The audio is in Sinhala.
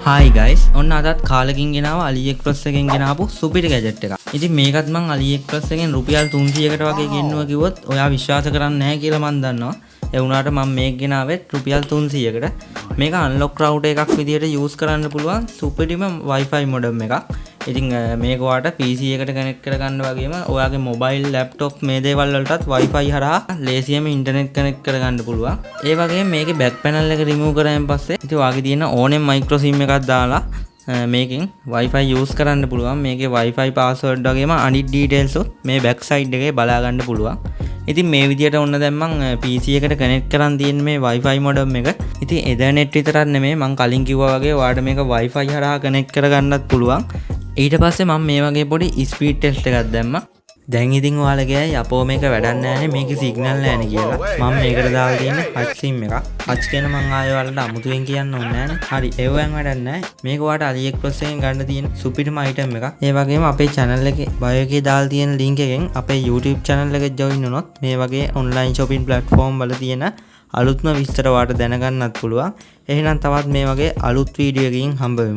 හායි ගයිස්, ඔන්න අදත් කාලෙකින් ගෙනාව AliExpress එකෙන් ගෙනාපු සුපිරි ගැජට් එකක්. ඉතින් මේකත් මං AliExpress එකෙන් රුපියල් 300කට වගේ ගෙන්නුවා කිව්වොත් ඔයා විශ්වාස කරන්නේ නැහැ කියලා මං දන්නවා. ඒ වුණාට මං මේක ගෙනාවෙත් රුපියල් 300කට. මේක අන්ලොක් රවුටර් එකක් විදිහට යූස් කරන්න පුළුවන් සුපිරිම Wi-Fi modem එකක්. ඉතින් මේක ඔයාට PC එකට කනෙක්ට් කරගන්න වගේම ඔයාගේ මොබයිල්, ලැප්ටොප් මේ දේවල් වලටත් Wi-Fi හරහා ලේසියෙන්ම ඉන්ටර්නෙට් කනෙක්ට් කරගන්න පුළුවන්. ඒ වගේම මේකේ බෑක් පැනල් එක රිමූව් කරායින් පස්සේ ඉතින් ඔයාගේ තියෙන ඕනෙම මයික්‍රෝ සිම් එකක් දාලා මේකෙන් Wi-Fi use කරන්න පුළුවන්. මේකේ Wi-Fi password වගේම අනිත් ඩීටේල්ස් උත් මේ බෑක් සයිඩ් එකේ බලා ගන්න පුළුවන්. ඉතින් මේ විදියට ඔන්න දැන් මං PC එකට කනෙක්ට් කරන් තියෙන මේ Wi-Fi modem එක. ඉතින් Ethernet විතරක් නෙමෙයි, මං කලින් කිව්වා වගේ ඔයාලට මේක Wi-Fi හරහා කනෙක්ට් කරගන්නත් පුළුවන්. ඊට පස්සේ මං මේ වගේ පොඩි ස්පීඩ් ටෙස්ට් එකක් දැම්මා. දැන් ඉතින් ඔයාලා කියයි අපෝ මේක වැඩක් නෑනේ, මේකේ සිග්නල් නෑනේ කියලා. මම මේකට දාලා තියෙන්නේ Hutch SIM එකක්. Hutch කියන මං ආයෙ ඔයාලට අමුතුවෙන් කියන්න ඕනේ නෑනේ. හරි, ඒවෙන් වැඩක් නෑ. මේක ඔයාලට AliExpress එකෙන් ගන්න තියෙන සුපිරිම අයිටම් එකක්. ඒ වගේම අපේ channel එකේ bio එකේ දාලා තියෙන link එකෙන් අපේ YouTube channel එකට join වුණොත් මේ වගේ online shopping platform වල තියෙන අලුත්ම විස්තර ඔයාලට දැනගන්නත් පුළුවන්. එහෙනම් තවත් මේ වගේ අලුත් වීඩියෝ එකකින් හම්බ වෙමු.